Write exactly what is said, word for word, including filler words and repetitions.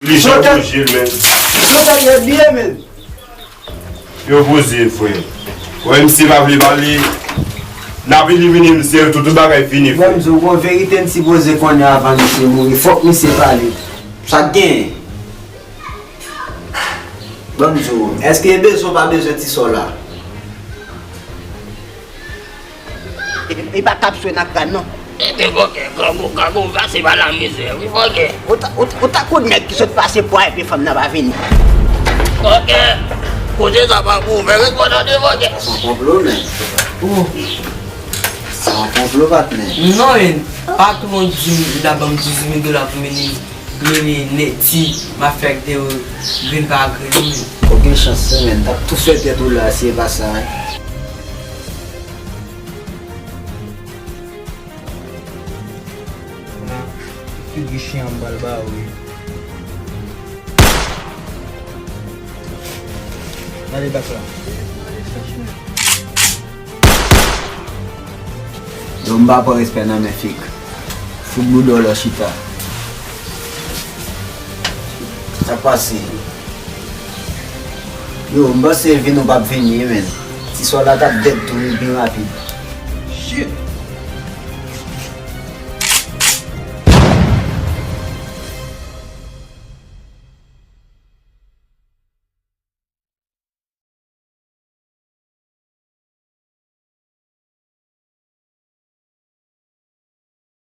Li jan bouje l, men. Sou tèt yo byen, men. Yo poze, frè. Wè, misye pa vle pale. N ap elimine misye, tout, tout bagay fini, frè. Ban m di w, gon verite m sipoze konnen avan misye mouri. Fòk misye pale. Sa k genyen? Ban m di w, èske bezwen w pa bezwen ti sò la? E, e pa k ap swe nan kràn, non. Epi, fòkè, grangou, grangou, pase pa la mizè, wi, fòkè. Ou ta, ou, ou ta konn nèg ki sot pase pwa epi fanm nan pa vini. Fòkè, kote sa pa pou, men responsab de fòkè. Sa se yon konplo, men. Ou. Sa se yon konplo, patnè. Non, men, patwon di m, li ta ban m dizuit mil dola pou m vini. Grenn nèg ti, m ap fè ak de grenn pa grenn, wi. Okenn chans, wi, men. T ap tou fè tèt ou la, si e pa sa, wi. Figi chen an m pral ba ou, wi. Gade bak la. Yo, m pa pran respè nan men fik. Fout boudòl an chita. Sa k pase? Yo, m panse vin ou p ap vini, wi, men. Ti sò la t ap dèd tou, wi, byen rapid. Shit!